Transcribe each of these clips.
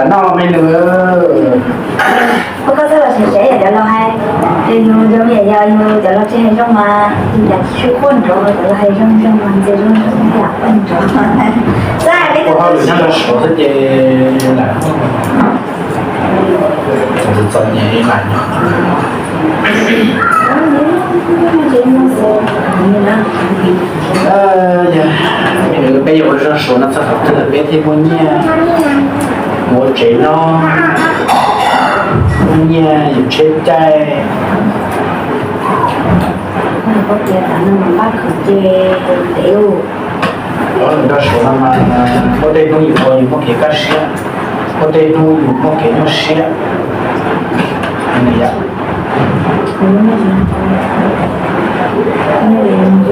No me nus. Ua koj txhob los sev sev cov laus hais, yus zoo yam yog yus cov laus tsis hais zoo mas yus cas tsis quaj nrov, cov laus hais zoo zoo mas ntxias zoo zoo yam quaj nrov. Xav hais peb tug hauj lwm nyob rau Suav xwb ces lam txom nyem lam nyob. Peb yuav ua zog Suav no txog thaum twg peb thiaj muaj nyiaj ua tsev nyob, muaj nyiaj yuav tsheb caij. Nyob Suav no mas muaj tej hnub yus ua yus muaj kev kaj siab, muaj tej hnub yus muaj kev nyuaj siab. Nrog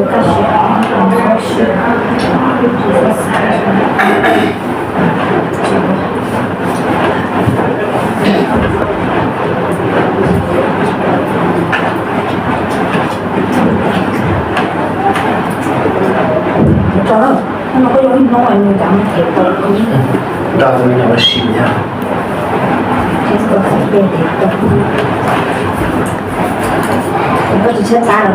tus me nyuam ua si thiab. Koj tsis tshab tab los.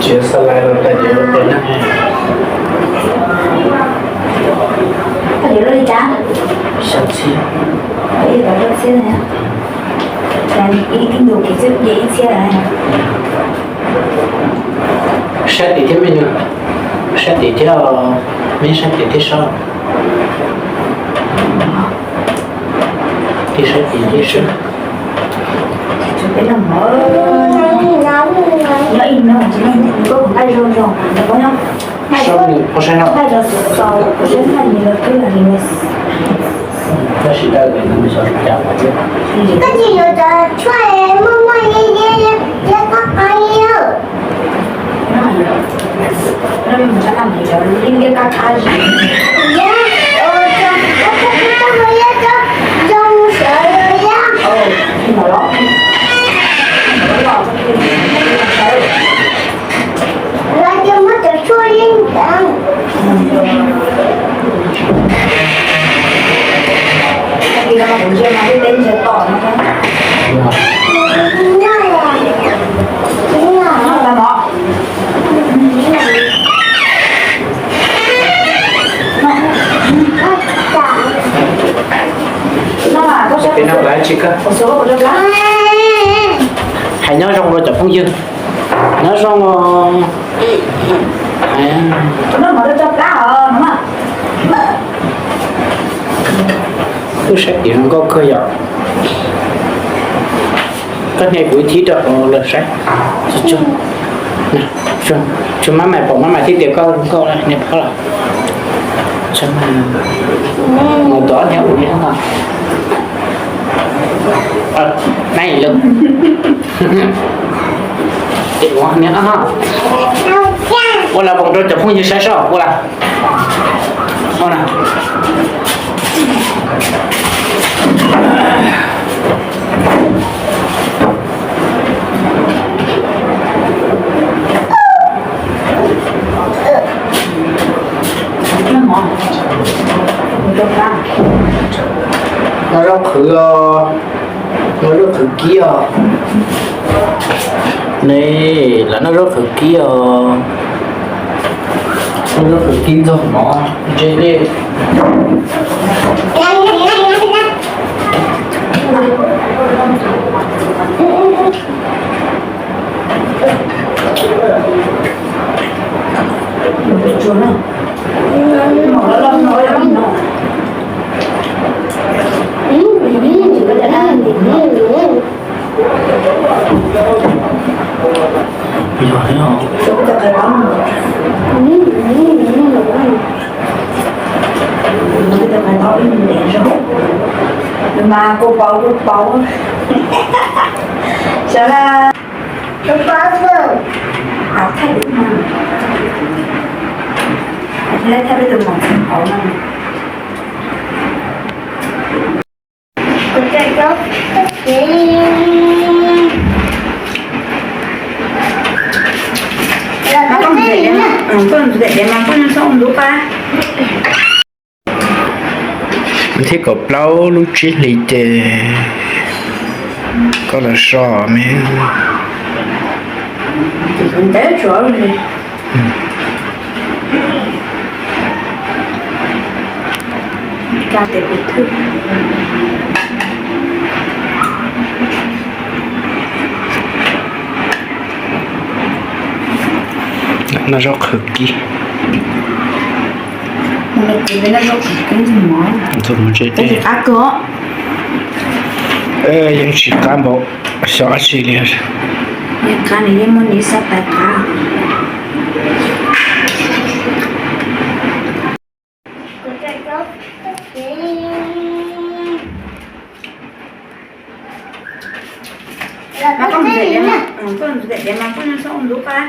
Tsis xa lais los tas ces ua tus neeg. Koj yuav luaj li cas? Sab txhiab. Ib txhiab, ib ntus kiv txwb ib txhiab. Sab tim thiab me nus, sab tim thiab, me sab tim thiab sab. Tim sab tim thiab sab. Koj tsis yuav cov tshuaj muaj muaj liab liab liab qab qab li. Hais nyob zoo rau cov phooj ywg. Nyob zoo. Wb saib tim zoo nkauj kawg yom. Koj hnia kuv ib thib rau lawv saib. Tsuas mab mais pom mab mais thiaj tias koj zoo nkauj na, niam phauj los. Mus tuav ob hnia kuv li no. Nai lawm. Ua las voos rau cov phooj ywg saib soj, ua las. Noj zaub qhwv os, noj zaub qhwv kib os. Ne, lawv noj zaub qhwv kib os. Noj zaub qhwv kib ntxuag mov ze dej. Mas kuv paub, kuv paub. Sawv daws, kuv paub. Thaij peb tus mos txwv hauv no. Koj ntxuam diav mas koj txhob ua ntub pab. Thiab kaum plaub lub tsib hlis ces koj los so me. Noj zaub qhwv kib. Ntxuag mus tsev teb. Yeej tsis qab npaum xyov dab tsi li. Yeej qab nws yeej muaj nws xab tais qab. Koj ntxuam diav mas koj txhob ua ntub pab.